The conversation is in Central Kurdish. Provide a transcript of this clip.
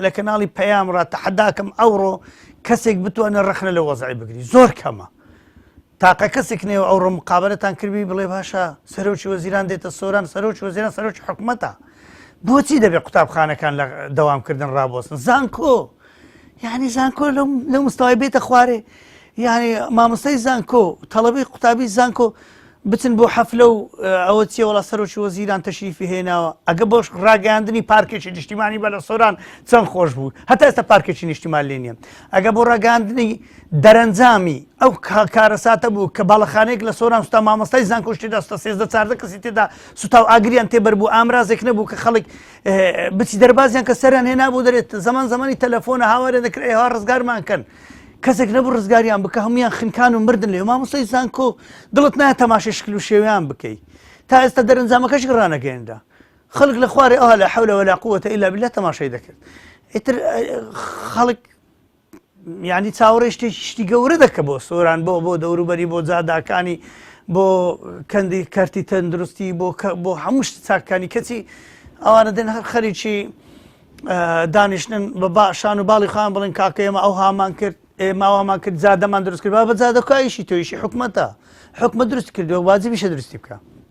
لە کەناڵی پەیام ڕا تەحەداکەم ئەوڕۆ کەسێک بتوانێت ڕەخنە لە وەزعی بگری زۆر کەمە تاقە کەسێک نێوە ئەوڕۆ مقابلەتان کردبی بڵێ باشە سەرۆکی وەزیران دێتە سۆران سەرۆکی وەزیران سەرۆکی حکومەتە بۆچی دەبێت قوتابخانەکان لە دەوامکردن ڕابۆستن زانکۆ یعنی زانکۆ لەو مستەوای بێتە خوارێ یعنی مامۆستای زانکۆ تەڵەبەی قوتابی زانکۆ بچن بۆ حەفلە و ئەوە چیە وڵا سەرۆکی وەزیران تەشریفی هێناوە ئەگە بۆش ڕاگەیاندنی پارکێکی نیشتیمانی بە لە سۆران چەند خۆش بوو هەتا ئێستا پارکێکی نیشتیمان لێ نییە ئەگە بۆ ڕاگەاندنی دەرەنجامی ئەو کارەساتە بوو کە باڵەخانەیەک لە سۆران سوتا مامۆستای زانکۆش تێدا سوتا 13 14 کەسی تێدا سوتا و ئاگریان تێبەر بوو ئامرازێک نەبوو کە خەڵک بچی دەربازیان کە سەریان هێنا بۆ دەرێت زەمان زمانی تەلەفۆنە هاوارێ دەکرد ئێوە ڕزگارمان کەن کەسێک نەبوو ڕزگاریان بکە هەمویان خنکان و مردن لێ مامۆستای زانکۆ دڵت نایە تەماشای شکل و شێویان بکەی تا ئێستا دەرەنجامەکەش ڕانەگەیەنرا خەڵک لە خوارێ ئەوها لا حول ولا قوة إلا بالله تەماشای دەکرد ئیتر خەڵک یعنی چاوەڕێ شتێکی شتی گەورە دەکە بۆ سۆران بۆ بۆ دەوروبەری بۆ جاداکانی بۆ کەندی کەرتی تەندروستی بۆ بۆ هەموو شت چاکانی کەچی ئەوانە دێن هەر خەریکی دانیشتن بە باشان و باڵی خان بڵێن کاکە ئێمە ئەو هامان کرد ئێمە وامان کرد جادەمان دروست کرد با بە جادەکایشی تۆیشی حکومەتە حکومە دروست کردووە واجبیشە دروستی بکە.